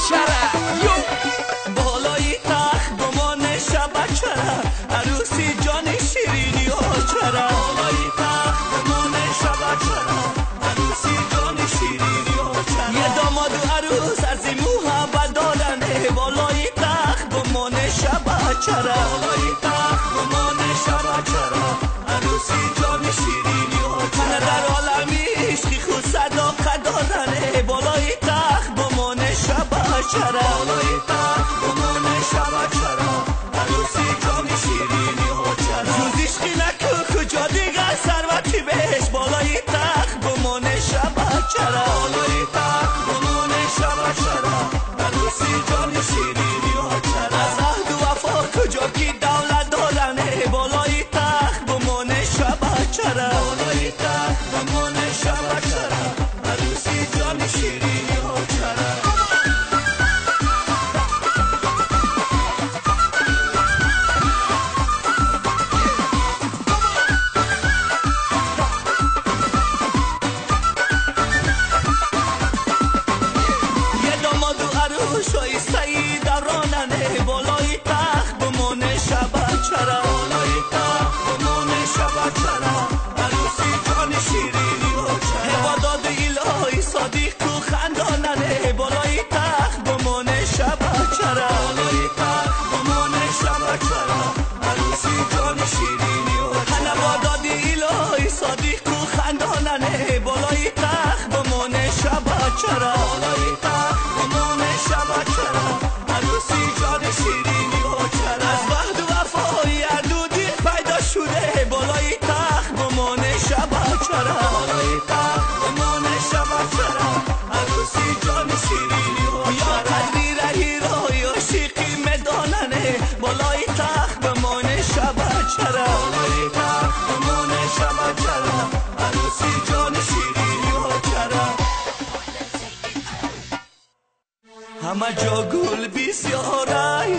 чара. Болои тахт бимоне шаба чара, арӯси ҷони ширини чара. Болои тахт бимоне шаба чара, арӯси ҷони ширини чара. Е домоду арӯс аз муҳаббат доранд, болои тахт бимоне шаба чара. Болои тахт бимоне шаба чара, арӯси ҷони ширини чара. Дар олами ишқи худ садоқат доранд, болои тахт бимоне шаба чара. Болои тахт бимоне шаба чара, арӯси ҷони ширини чара. Ҷуз ишқи наку куҷо дигар сарвати беш, болои тахт бимоне шаба чара. Болои тахт бимоне шаба чара, арӯси ҷони ширини чара. Аз аҳду вафо куҷо ки давлат доранд, болои тахт бимоне шаба чара. Болои тахт бимоне шаба чара, арӯси ҷони ширини чара. Болои тахт бимоне шаба чара. Болои тахт бимоне шаба чара, арӯси ҷони ширини чара. Бо доди илоҳи содиқу хандонане, болои тахт бимоне шаба чара. Болои тахт бимоне шаба чара, арӯси ҷони ширини чара. Бо доди илоҳи содиқу хандонане, болои тахт бимоне шаба чара. Болои тахт бимоне шаба чара, арӯси ҷони ширини чара. Аз ваҳду вафои ҳарду дил пайдо шуде, болои тахт бимоне шаба чара. Болои тахт бимоне шаба чара, арӯси ҷони ширини чара. Ё қадри раҳи роҳи ошиқӣ медонане, болои тахт бимоне шаба чара. Болои тахт бимоне шаба чара, арӯси ҷони ширини чара. Ҳама ҷо гул бисёрай,